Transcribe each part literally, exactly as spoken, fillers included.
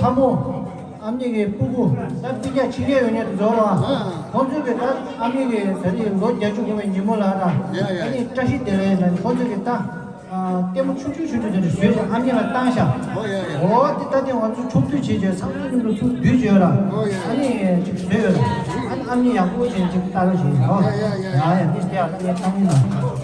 ཨ་མོ། ཨ་མྱེས་ཀྱི་སྤུ་གུ་ད་སྤུན་ཀྱག་ཕྱི་རྒྱལ་ཡོད་མཁན་དེ་ཚོ་ལ། ཁོང་ཚོས་ཀྱི་ད་ཨ་མྱེས་ཀྱི་ད་རེས་ལོ་བརྒྱད་ཅུ་འཁོར་བའི་ཉིན་མོ་ལ་ད། ཡ་ཡ་ཨ་ནི་བཀྲ་ཤིས་བདེ་ལེགས་ལ་ཁོང་ཚོས་ཀྱི་ད། ལྟད་མོ་ཆུང་ཆུང་ཆུང་ཆུང་དེ་འདྲ་བཟོས་ཤག་ཨ་མྱེས་ལ་བཏང་ཤག་འོ་ཡ་ཡ། འོ་དེ་ད་དེ་ང་ཚོ་ཕྱོགས་བསྡུས་བྱས་བྱས་ཚང་མ་མཉམ་དུ་ཚུར་བསྡུས་བྱས་ཡོད་ལ། འོ་ཡ་ཡ། ཨ་ནི་ཅིག་བཟོས་ཡོད་ལ། ཨ་ནི་ཨ་མྱེས་ཡག་པོ་བྱས་ཅིག་ལྟ་རོགས་བྱས་ཡིན་ཨོ། ཡ་ཡ་ཡ་ཡ། ཡ་ཡ་དེ་དེ་ཨ་ལ་ངས་བཏང་ཡིན་ལ།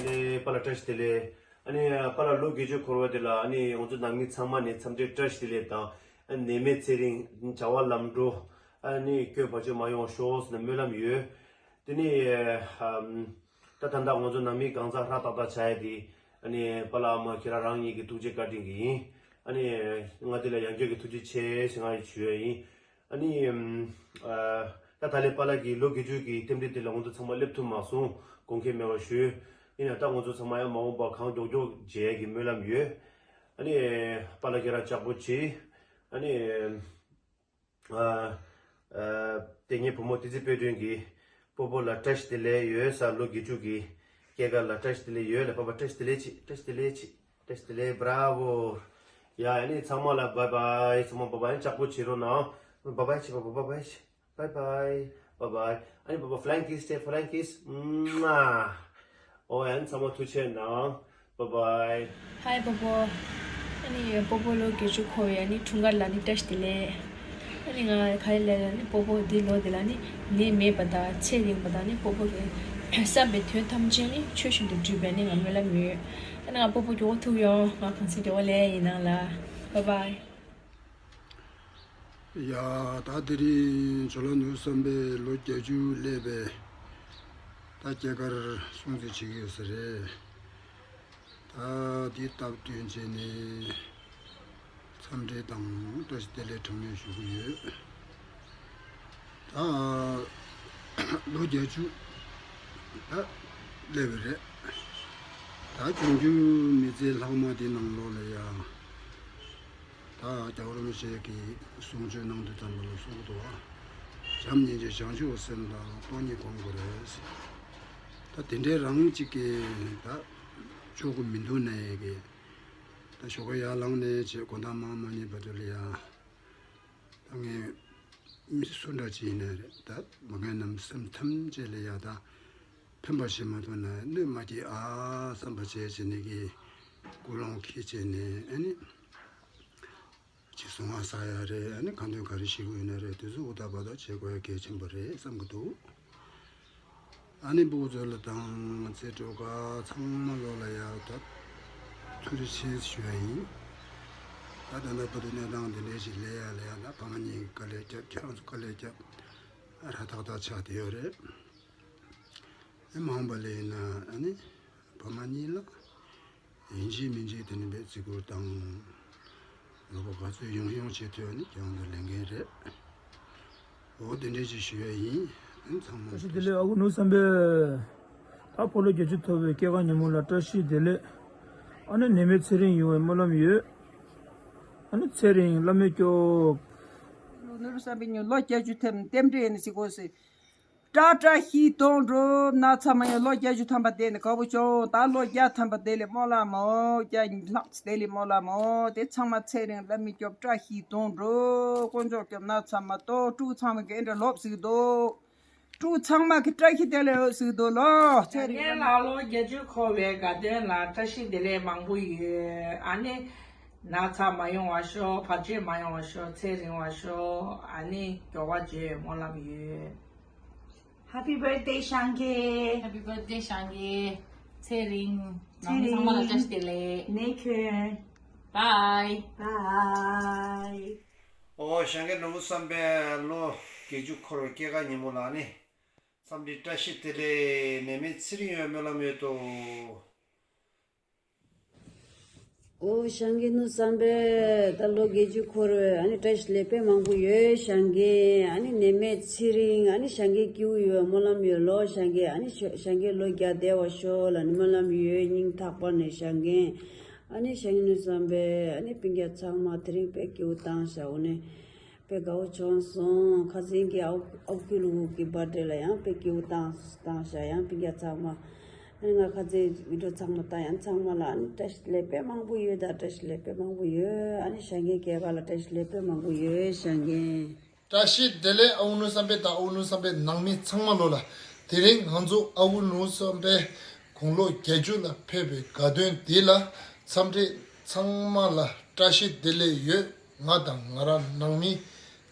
ལེ་པཱ་ལགས་བཀྲ་ཤིས་བདེ་ལེགས། ཨ་ནི་པཱ་ལགས་ལོ་བརྒྱད་ཅུ་འཁོར་བ་དེ་ལ་ཨ་ནི་ང་ཚོ་ནང་མི་ཚང་མ་ནས་འཚམས་འདྲི་བཀྲ་ཤིས་བདེ་ལེགས་དང་། ཨ་ནི་ནད་མེད་ཚེ་རིང་བྱ་བ་ལམ་འགྲོ། ཨ་ནི་སྐྱོན་བར་ཆད་མ་ཡོང་བ་ཤོག་ཟེར་ནས་སྨོན་ལམ་ཡོད། དེ་ནས་ཨམ། ད་ད་ལྟ་ང་ཚོ་ནང་མི་གང་ཟག་ཧྲ་ཏག་ཏག་ཆགས་ཡ་དེ་ཨ་ནི་པཱ་ལགས་ཨ་མ་ཁྱེད་རང་རང་ཉིད་ཀྱི་ཐུགས་རྗེ་བཀའ་དྲིན་གྱིས་ཡིན། ཨ་ནི་ང་དེ་ལ་ཡང་བསྐྱར་གྱི་ཐུགས་རྗེ་ཆེ་ཟེར་ང་ཡི་ཞུ་ཡ་ཡིན། ཨ་ནི། ཨ། ད་ད་ལན་པཱ་ལགས་ཀྱིས་ལོ་བརྒྱད་ཅུ་གི་རྟེན་འབྲེལ་དེ་ལ་ང་ཚོ་ཚང་མ་སླེབས་ཐུབ་མ་སོང་། དགོངས་འགལ་མེད་པར་ཞུ། ཡིན་ན་ད་ང་ཚོ་ཚང་མ་ཡང་མ་འོངས་པར་གང་མགྱོགས་མགྱོགས་མཇལ་ཡག་གི་སྨོན་ལམ་ཡོད། ཨ་ནི། པཱ་ལགས་ཁྱེད་རང་ལྕགས་པོ་བྱེད། ཨ་ནི། ཨ། ཨ། དེ་ངའི་བུ་མོ་བདེ་ཚེ་དཔལ་སྒྲོན་གྱིས་སྤོ་བོ་ལ་བཀྲ་ཤིས་བདེ་ལེགས་ཡོད་ས་ལོ་བརྒྱད་ཅུ་གི་སྐྱེས་སྐར་ལ་བཀྲ་ཤིས་བདེ་ལེགས་ཡོད་ལ་པཱ་པཱ་བཀྲ་ཤིས་བདེ་ལེགས་བྱེད་བཀྲ་ཤིས་བདེ་ལེགས་བྱེད། བཀྲ་ཤིས་བདེ་ལེགས། Bravo། ཡ་ཨ་ནི་ཚང་མ་ལ་bye bye། ཚང་མ་bye bye། ལྕགས་པོ་བྱེད་རོགས་གནང་། bye bye་བྱེད་པ་bye bye་བྱེད། bye bye། bye bye། ཨ་ནི་bye bye། flying kiss་བྱེད། flying kiss། ཨོ་ཡ་ཨ་ནི་ཚང་མ་ཐུགས་རྗེ་གནང་། bye bye། Hi སྤོ་བོ། ཨ་ནི་སྤོ་བོ་ལོ་བརྒྱད་ཅུ་འཁོར་བའི་ཨ་ནི་འཁྲུངས་སྐར་ལ་ནི་བཀྲ་ཤིས་བདེ་ལེགས། ཨ་ནི་ང་ག་རེ་ལབ་ན་ནི་སྤོ་བོ་འདི་ལོ་འདི་ལ་ནི་ནད་མེད་པ་དང་ཚེ་རིང་བ་དང་ནི་སྤོ་བོ་གི་བསམ་པའི་དོན་ཐམས་ཅད་ནི་ཆོས་བཞིན་དུ་འགྲུབ་པའི་ནི་ང་སྨོན་ལམ་ཡོད། ཨ་ནི་ང་སྤོ་བོ་མགྱོགས་པོ་ཐུག་ཡོང་། ང་གང་ཚེ་འབྲེལ་བ་ལས་ཡིན་ནང་ལ། bye bye། ཡ། ད་དེ་རིང་ཇོ་ལགས་ནོར་བུ་བསམ་འཕེལ་ལོ་བརྒྱད་ཅུ་སླེབས་པའི་ད་སྐྱེས་སྐར་སྲུང་བརྩི་བྱེད་ཀྱི་ཡོད་ས་རེད། ད་འདི་སྟབས་བསྟུན་བྱས་ནས་འཚམས་འདྲི་དང་བཀྲ་ཤིས་བདེ་ལེགས་གྲངས་མེད་ཞུ་གི་ཡོད། ད་ལོ་བརྒྱད་ཅུ་ད་སླེབས་པ་རེད། ད་འབྱུང་འགྱུར་མི་ཚེ་ལྷག་མ་འདི་ནང་ལོགས་ལ་ཡ། ད་རྒྱལ་བ་རིན་པོ་ཆེ་གིས་གསུང་ཆོས་གནང་དུས་ཙམ་པ་ལ་གསུང་གི་འདུག་བ། བྱམས་སྙིང་རྗེ་བྱང་ཆུབ་སེམས་དང་སྟོང་ཉིད་སྒོམ་དགོས་རེད། ད་དེ་འདྲའི་རང་གཅིག་གིས་ད་ཆོག་གི་མི་འདུག་ནའི་གི། ད་ཞོགས་ཀ་ཡར་ལངས་ནས་བྱས་དགོང་དག་མར་མ་ཉལ་བར་དུ་ལ་ཡ། ད་ངས་མི་སུ་འདྲ་ཅིག་ཡིན་ན་རེད། ད་མ་རྒན་རྣམས་སེམས་ཐམས་ཅད་ལ་ཡ་ད་ཕན་པ་ཞིག་མ་ཐོན་ན་གནོད་མ་སྐྱེལ་ཨ་བསམ་པ་བྱས་བྱས་ནས་ཀྱི་ཀུན་སློང་འཁྱེར་བྱས་ནས་ཨ་ནི་ཅིག་གསང་བ་ཟ་ཡ་རེད། ཨ་ནི་ཁ་འདོན་ག་རེ་ཞིག་ཡོད་ན་རེད། དུས་ཚོད་འུ་ཐག་བར་ཐག་བྱེད་དགོས་ཡ་གལ་ཆེན་པོ་རེད་བསམ་གྱི་འདུག་ཨ་ནི་སྤུ་གུ་ཚོ་ལ་དང་ཚེ་སྒྲོལ་དཀར་ཚང་མ་ལོ་ལ་ཡ་ད་ཐུགས་རྗེ་ཆེ་ཞུ་ཡ་ཡིན། ད་ད་ལྟ་བར་དུ་གནས་སྟངས་འདི་འདྲའི་ཞིག་སླེབས་ཡ་ལ་ཡ་ད་ཕ་མ་གཉིས་ཀྱིས་དཀའ་ལས་བརྒྱབ། ཁྱེད་རང་ཚོ་དཀའ་ལས་བརྒྱབ། ཧྲ་ཐག་ཐག་ཆགས་བསྡད་ཡོད་རེད། ཨེ་མ་འོངས་པ་ལ་ཡིན་ན་ཨ་ནི་ཕ་མ་གཉིས་ལ་ཡིན་གཅིག་མིན་གཅིག་དེ་ནི་བའི་བརྩི་བཀུར་དང་རོགས་པ་ག་ཚོད་ཡོང་ཡོང་བྱེད་ཐུབ་ཡ་ནི་ཁྱེད་རང་ཚོ་ལས་འགན་རེད། འོ་དེ་འདྲས་ཅིག་ཞུ་ཡ་ཡིན། ཨ་ནི་ཚང་མ་བཀྲ་ཤིས་བདེ་ལེགས། ཨ་ཁུ་ནོར་བུ་བསམ་འཕེལ། ད་ཕོ་ལོ་བརྒྱད་ཅུ་ཐོབ་པའི་སྐྱེས་སྐར་ཉིན་མོ་ལ་བཀྲ་ཤིས་བདེ་ལེགས། ཨ་ནི་ནད་མེད་ཚེ་རིང་ཡོང་བའི་སྨོན་ལམ་ཡོད། ཨ་ནི་ཚེ་རིང་བླ་མས་སྐྱོབས། ནོར་བུ་བསམ་འཕེལ་ཉིན་ལོ་བརྒྱད་ཅུ་ཐེབས་རྟེན་འབྲེལ་ཡིན་ཟེར་གོ་ཟེར། བཀྲ་བཀྲ་ཤིས་དོན་འགྲུབ། ན་ཚ་མ་ཡོང་། ལོ་བརྒྱད་ཅུ་ཐམ་པ་དེ་ནི་དགའ་པོ་བྱུང་། ད་ལོ་བརྒྱ་ཐམ་པ་དེ་ལས་སྨོན་ལམ་མོ། བརྒྱ་ལྷག་ཙམ་དེ་ལས་སྨོན་ལམ་མོ། དེ་ཚང་མ་ཚེ་རིང་བླ་མས་སྐྱོབས། བཀྲ་ཤིས་དོན་འགྲུབ། དཀོན་མཆོག་སྐྱོབས། ན་ཚ་མ་གཏོགས། ཕྲུ་གུ་ཚང་མ་གི་འདྲ་ལོབས་ཟིག་འདུག་ཕྲུ་གུ་ཚང་མ་གི་བཀྲ་ཤིས་བདེ་ལེགས་ཡོད་ཟིག་འདུག་ལོ། ཚེ་རིང་། ལ་ལོ་བརྒྱད་ཅུ་འཁོར་བའི་དགའ་སྟོན་ལ་བཀྲ་ཤིས་བདེ་ལེགས་མང་པོ་ཡོད། ཨ་ནི་ན་ཚ་མ་ཡོང་བ་ཤོག་བར་ཆད་མ་ཡོང་བ་ཤོག་ཚེ་རིང་བ་ཤོག་ཨ་ནི་མགྱོགས་པ་མཇལ་བའི་སྨོན་ལམ་ཡོད། Happy birthday ཞང་གེ། Happy birthday ཞང་གེ། ཚེ་རིང་། ཚེ་རིང་། ཚང་མ་ལ་བཀྲ་ཤིས་བདེ་ལེགས། ནེ་ཁྱོད། Bye bye། ཨོ་ཞང་གེ་ནོར་བུ་བསམ་འཕེལ་ལོ་བརྒྱད་ཅུ་འཁོར་བའི་སྐྱེས་སྐར་ཉིན་མོ་ལ་ནི་འཚམས་འདྲི་བཀྲ་ཤིས་བདེ་ལེགས། ནད་མེད་ཚེ་རིང་ཡོང་བའི་སྨོན་ལམ་ཡོད་དོ། ཨོ་ཞང་གེ་ནོར་བུ་བསམ་འཕེལ་ད་ལོ་བརྒྱད་ཅུ་འཁོར་བའི་ཨ་ནི་བཀྲ་ཤིས་བདེ་ལེགས་དཔེ་མང་པོ་ཡོད་ཞང་གེ། ཨ་ནི་ནད་མེད་ཚེ་རིང་། ཨ་ནི་ཞང་གེ་སྐྱིད་པོ་ཡོད་སྨོན་ལམ་ཡོད་ལོ་ཞང་གེ། ཨ་ནི་ཞང་གེ་ལོ་བརྒྱ་བདེ་བར་ཤོག་ལ་ནི་སྨོན་ལམ་ཡོད་སྙིང་ཐག་པ་ནས་ཞང་གེ། ཨ་ནི་ཞང་གེ་ནོར་བུ་བསམ་འཕེལ་ཨ་ནི་སྤུན་ཀྱག་ཚང་མ་དེ་རིང་དཔེ་སྐྱིད་པོ་བཏང་ཤག་འོ་ནི་དཔེ་དགའ་པོ་བྱུང་སོང་། ཁ་སང་གི་ཨོ་ཨོ་ཁུ་ལུ་གི་བར་ཌེ་ལ་ཡང་དཔེ་སྐྱིད་པོ་བཏང་བཏང་ཤག་ཡང་སྤུན་ཀྱག་ཚང་མ། ཨ་ནི་ང་ཁ་ཚེ་བི་ཌིའོ་ཚང་མ་ལྟ་ཡང་ཚང་མ་ལ་ཨ་ནི་བཀྲ་ཤིས་བདེ་ལེགས་དཔེ་མང་པོ་ཡོད། ད་བཀྲ་ཤིས་བདེ་ལེགས་དཔེ་མང་པོ་ཡོད། ཨ་ནི་ཞང་རྒན་སྐལ་བ་ལ་བཀྲ་ཤིས་བདེ་ལེགས་དཔེ་མང་པོ་ཡོད། ཞང་རྒན། བཀྲ་ཤིས་བདེ་ལེགས། ཨ་ཁུ་ནོར་བུ་བསམ་འཕེལ་དང་ཨ་ཁུ་ནོར་བུ་བསམ་འཕེལ་ནང་མི་ཚང་མ་ལོ་ལ། དེ་རིང་ང་ཚོ་ཨ་ཁུ་ནོར་བུ་བསམ་འཕེལ་དགུང་ལོ་བརྒྱད་ཅུ་ལ་ཕེབས་པའི་དགའ་སྟོན་འདི་ལ་འཚམས་འདྲི་ཚང་མ་ལ་བཀྲ་ཤིས་བདེ་ལེགས་ཡོད། ང་དང་ང་རང་ནང་མི་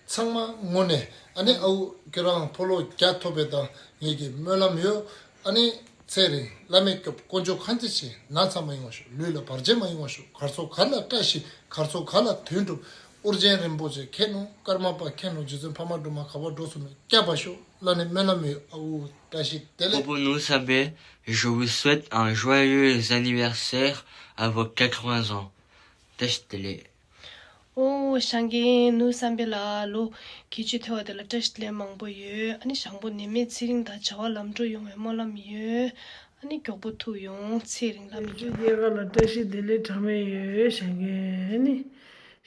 ཚང་མ་ངོས་ནས་ཨ་ནི་ཨ་ཁུ་ཁྱེད་རང་ཕོ་ལོ་བརྒྱ་ཐོབ་པའི་དང་ངེད་ཀྱི་སྨོན་ལམ་ཡོད། ཨ་ནི་ཚེ་རིང་བླ་མས་སྐྱོབ། དཀོན་མཆོག་གང་ཅི་བྱེད་ན་ཚ་མ་ཡོང་བ་ཤོག་ལུས་ལ་བར་ཆད་མ་ཡོང་བ་ཤོག་གར་སོགས་ག་ལ་བཀྲ་ཤིས། གར་སོགས་ག་ལ་དོན་འགྲུབ། ཨོ་རྒྱན་རིན་པོ་ཆེ་མཁྱེན་ནོ། ཀརྨ་པ་མཁྱེན་ནོ། རྗེ་བཙུན་འཕགས་མ་སྒྲོལ་མ་ག་པར་འགྲོ་སོང་ན་སྐྱབས་པ་ཤོག་ལ་ནི་སྨོན་ལམ་ཡོད། ཨ་ཁུ་བཀྲ་ཤིས་བདེ་ལེགས། Popo Nourou Sambé, je vous souhaite un joyeux anniversaire à vos quatre-vingts ans. བཀྲ་ཤིས་བདེ་ལེགས། ཨོ་ཞང་རྒན་ནོར་བུ་བསམ་འཕེལ་ལགས་ལོ་བརྒྱད་ཅུ་ཐོན་པ་དེ་ལ་བཀྲ་ཤིས་བདེ་ལེགས་མང་པོ་ཡོད། ཨ་ནི་ཞང་པོ་ནད་མེད་ཚེ་རིང་དང་བྱ་བ་ལམ་འགྲོ་ཡོང་བའི་སྨོན་ལམ་ཡོད། ཨ་ནི་མགྱོགས་པོ་ཐུག་ཡོང་། ཚེ་རིང་ལ་མི་རྒྱུ། སྐྱེས་སྐར་ལ་བཀྲ་ཤིས་བདེ་ལེགས་གྲངས་མེད་ཡོད། ཞང་རྒན་ནི་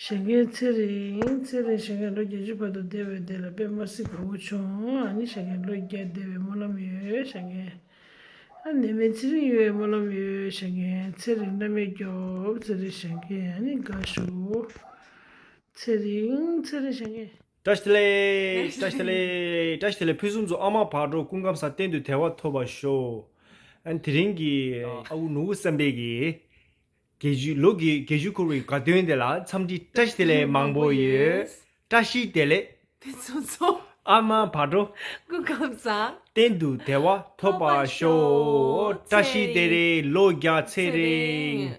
ཞང་རྒན་ཚེ་རིང་། ཚེ་རིང་ཞང་རྒན་ལོ་བརྒྱད་ཅུ་བར་དུ་བསྡད་པའི་དེ་ལ་དཔེ་མ་སྲིད་དགའ་བོ་བྱུང་། ཨ་ནི་ཞང་རྒན་ལོ་བརྒྱ་བསྡད་པའི་སྨོན་ལམ་ཡོད། ཞང་རྒན། ཨ་ནི་ནད་མེད་ཚེ་རིང་ཡོད་སྨོན་ལམ་ཡོད། ཞང་རྒན་ཚེ་རིང་བླ་མས་སྐྱོབ། ཚེ་རིང་ཞང་རྒན་ཨ་ནི་དགའ་ཞུ། ཚེ་རིང་ཚེ་རིང་ཞང་རྒན། བཀྲ་ཤིས་བདེ་ལེགས། བཀྲ་ཤིས་བདེ་ལེགས། བཀྲ་ཤིས་བདེ་ལེགས། ཕུན་སུམ་ཚོགས། ཨ་མ་བག་དྲོ། སྐུ་ཁམས་བཟང་། གཏན་དུ་བདེ་བ་ཐོབ་པར་ཤོག་ཨ་ནི་དེ་རིང་གི་ཨ་ཁུ་ནོར་བུ་བསམ་འཕེལ་གྱི་བརྒྱད་ཅུ་ལོ་བརྒྱད་ཅུ་འཁོར་བའི་དགའ་སྟོན་དེ་ལ་འཚམས་འདྲི་བཀྲ་ཤིས་བདེ་ལེགས་མང་པོ་ཡོད། བཀྲ་ཤིས་བདེ་ལེགས། ཕུན་སུམ་ཚོགས། ཨ་མ་བག་དྲོ། སྐུ་ཁམས་བཟང་། གཏན་དུ་བདེ་བ་ཐོབ་པར་ཤོག་བཀྲ་ཤིས་བདེ་ལེགས། ལོ་བརྒྱ་ཚེ་རིང་།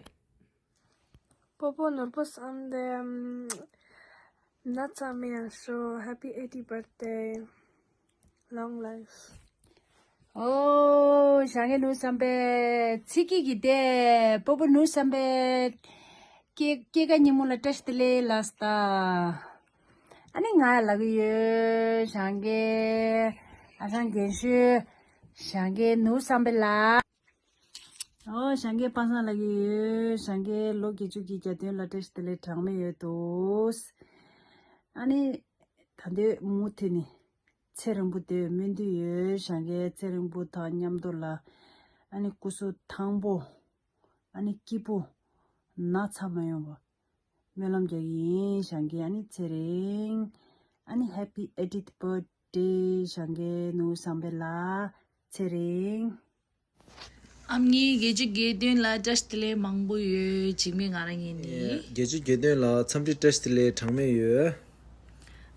སྤོ་བོ་ནོར་བུ་བསམ་འཕེལ་ན་ཚ་མེད་ཡག་ཤོག Happy eighty birthday. Long life. ཨོ་ཞང་རྒན་ནོར་བུ་བསམ་འཕེལ་ཚིག་གི་གི་དེ་སྤོ་བོ་ནོར་བུ་བསམ་འཕེལ་སྐྱེས་སྐྱེས་སྐར་ཉིན་མོ་ལ་བཀྲ་ཤིས་བདེ་ལེགས་ལགས་སོ། ཨ་ནི་ང་ལ་གི་ཡོད་ཞང་རྒན། ཨ་ཞང་རྒན་ཤོས་ཞང་རྒན་ནོར་བུ་བསམ་འཕེལ་ལགས། ཨོ་ཞང་རྒན་པ་སངས་ལ་གི་ཡོད། ཞང་རྒན་ལོ་བརྒྱད་ཅུ་གི་གྱ་སྟོན་ལ་བཀྲ་ཤིས་བདེ་ལེགས་གྲངས་མེད་ཡོད་དོ། ཨ་ནི་ད་འདོད་མུ་མཐུད་ནས་ཚེ་རིང་པོ་དེ་སྨོན་འདུན་ཡོད། ཞང་རྒན་ཚེ་རིང་པོ་དང་མཉམ་དུ་ལ་ཨ་ནི་སྐུ་གཟུགས་ཐང་པོ། ཨ་ནི་སྐྱིད་པོ། ན་ཚ་མ་ཡོང་བ། སྨོན་ལམ་རྒྱག་གི་ཡིན་ཞང་རྒན། ཨ་ནི་ཚེ་རིང་། ཨ་ནི་Happy eightieth birthday ཞང་རྒན་ནོར་བུ་བསམ་འཕེལ་ལགས། ཚེ་རིང་། ཨ་མྱེས་བརྒྱད་ཅུ་གྱ་སྟོན་ལ་བཀྲ་ཤིས་བདེ་ལེགས་མང་པོ་ཡོད། འཇིགས་མེད་ང་རང་ཡིན་ནི། བརྒྱད་ཅུ་གྱ་སྟོན་ལ་འཚམས་འདྲི་བཀྲ་ཤིས་བདེ་ལེགས་གྲངས་མེད་ཡོད།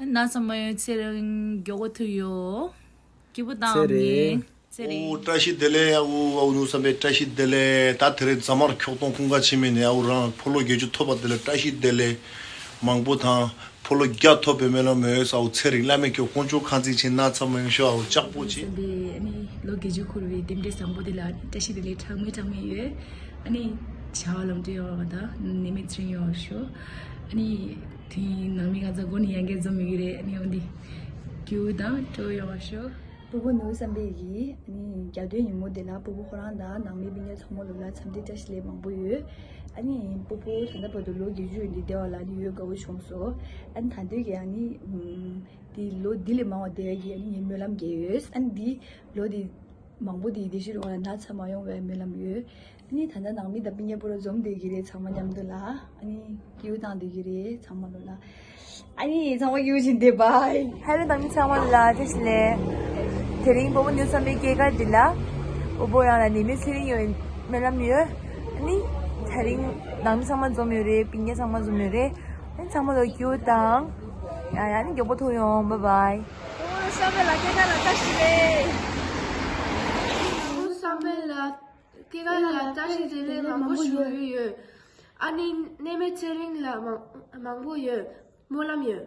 ན་ཚ་མ་ཡོང་། ཚེ་རིང་མགྱོགས་པོ་ཐུག་ཡོང་། སྐྱིད་པོ་བཏང་ཨ་མྱེས། ཚེ་རིང་། ཚེ་རིང་། ཨོ་བཀྲ་ཤིས་བདེ་ལེགས། ཨ་ཁུ་ཨ་ཁུ་ནོར་བུ་བསམ་འཕེལ་བཀྲ་ཤིས་བདེ་ལེགས། ད་དེ་རིང་རྫ་དམར་ཁྱོག་སྟོང་ཁུང་ཁ་ཕྱེ་མི་ནས་ཨ་ཁུ་རང་ཕོ་ལོ་བརྒྱད་ཅུ་ཐོབ་པ་དེ་ལ་བཀྲ་ཤིས་བདེ་ལེགས་མང་པོ་དང་། ཕོ་ལོ་བརྒྱ་ཐོབ་པའི་སྨོན་ལམ་ཡོད། ཨ་ཁུ་ཚེ་རིང་བླ་མས་སྐྱོབ། དཀོན་མཆོག་གང་ཅི་བྱེད་ན་ཚ་མ་ཡོང་ཤོག་ཨ་ཁུ་ལྕགས་པོ་བྱེད། བསམ་པའི་ཨ་ནི་ལོ་བརྒྱད་ཅུ་འཁོར་བའི་རྟེན་འབྲེལ་བཟང་པོ་དེ་ལ་བཀྲ་ཤིས་བདེ་ལེགས་གྲངས་མེད་གྲངས་མེད་ཡོད། ཨ་ནི་བྱ་བ་ལམ་འགྲོ་ཡོང་བ་དང་ནད་མེད་ཚེ་རིང་ཡོང་བ་ཤོག་ཨ་ནི་དེ་ནང་མི་ང་ཚོ་སྒོ་ནས་ཡང་བསྐྱར་འཛོམས་ཡོང་གི་རེད། ཨ་ནི་འོན་ཏེ་སྐྱིད་པོ་དང་སྤྲོ་བོ་ཡོང་བ་ཤོག་སྤོ་བོ་ནོར་བུ་བསམ་འཕེལ་གྱི་ཨ་ནི་གྱ་སྟོན་ཉིན་མོ་དེ་ལ་སྤོ་བོ་ཁོ་རང་དང་ནང་མི་སྤུན་ཀྱག་ཚང་མ་ལོ་ལ་འཚམས་འདྲི་བཀྲ་ཤིས་བདེ་ལེགས་མང་པོ་ཡོད། ཨ་ནི་སྤོ་བོ་ད་ལྟ་བར་དུ་ལོ་བརྒྱད་ཅུ་ཡོད་འདི་བདེ་བ་ལ་ནི་ཡོད་དགའ་བོ་བྱུང་སོང་། ཨ་ནི་ད་འདོད་ཀྱི་ཨ་ནི་ཨུམ། དེ་ལོ་འདི་ལས་མང་བ་བསྡད་ཡ་གི་ཨ་ནི་ངའི་སྨོན་ལམ་རྒྱག་ཡོད། ཨ་ནི་འདི་ལོ་འདི་མང་པོ་འདི་བདེ་སྐྱིད་རུ་ཁོང་ལ་ན་ཚ་མ་ཡོང་བའི་སྨོན་ལམ་ཡོད། ཨ་ནི་ད་ལྟ་ནང་མི་དང་སྤུན་ཀྱག་པོ་ར་འཛོམས་བསྡད་ཀྱི་རེད། ཚང་མ་མཉམ་དུ་ལ་ཨ་ནི་སྐྱིད་པོ་བཏང་བསྡད་ཀྱི་རེད་ཚང་མ་ལོ་ལ། ཨ་ནི་ཚང་མ་སྐྱིད་པོ་བྱེད་བསྡད་པ། ཧེ་ལོ་ནང་མི་ཚང་མ་ལ་བཀྲ་ཤིས་བདེ་ལེགས། དེ་རིང་སྤོ་བོ་ནོར་བུ་བསམ་འཕེལ་སྐྱེས་སྐར་འདི་ལ་སྤོ་བོ་རང་ལ་ནད་མེད་ཚེ་རིང་ཡོང་བའི་སྨོན་ལམ་ཡོད། ཨ་ནི་དེ་རིང་ནང་མི་ཚང་མ་འཛོམས་ཡོད་རེད། སྤུན་ཀྱག་ཚང་མ་འཛོམས་ཡོད་རེད། ཨ་ནི་ཚང་མ་ལ་སྐྱིད་པོ་དང་། ཡ་ཡ་ནི་མགྱོགས་པོ་ཐུག་ཡོང་། བཱའི་བཱའི། ཨོ་བསམ་འཕེལ་ལགས་སྐྱེས་སྐར་ལ་བཀྲ་ཤིས་བདེ་ལེགས། ཨོ་བསམ་འཕེལ་ལགས་སྐྱེས་སྐར་ལ་བཀྲ་ཤིས་བདེ་ལེགས་མང་པོ་ཞུ་གི་ཡོད། ཨ་ནི་ནད་མེད་ཚེ་རིང་ལ་མང་མང་པོ་ཡོད། སྨོན་ལམ་ཡོད།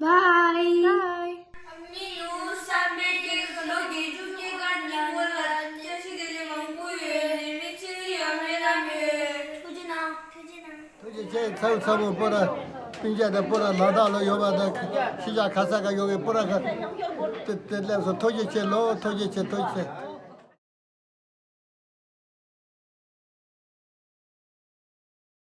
བཱའི་བཱའི། ཨ་མྱེས་ནོར་བུ་བསམ་འཕེལ་གྱི་ལོ་བརྒྱད་ཅུ་སྐྱེས་སྐར་ཉིན་མོ་ལ་བཀྲ་ཤིས་བདེ་ལེགས་མང་པོ་ཡོད། ནད་མེད་ཚེ་རིང་ཡོང་བའི་སྨོན་ལམ་ཡོད། ཐུགས་རྗེ་གནང་། ཐུགས་རྗེ་གནང་། ཐུགས་རྗེ་ཆེ། ཚ་བོ་ཚ་མོ་སྤོ་ར་སྤུན་ཀྱག་དང་སྤོ་ར་ལ་དྭགས་ལ་ཡོད་པ་དང་ཕྱི་རྒྱལ་ག་ས་ག་ཡོད་པའི་སྤོ་ར་ག་དེ་དེ་སླེབས་སོང་། ཐུགས་རྗེ་ཆེ་ལོ། ཐུགས་རྗེ་ཆེ། ཐུགས་རྗེ་ཆེ།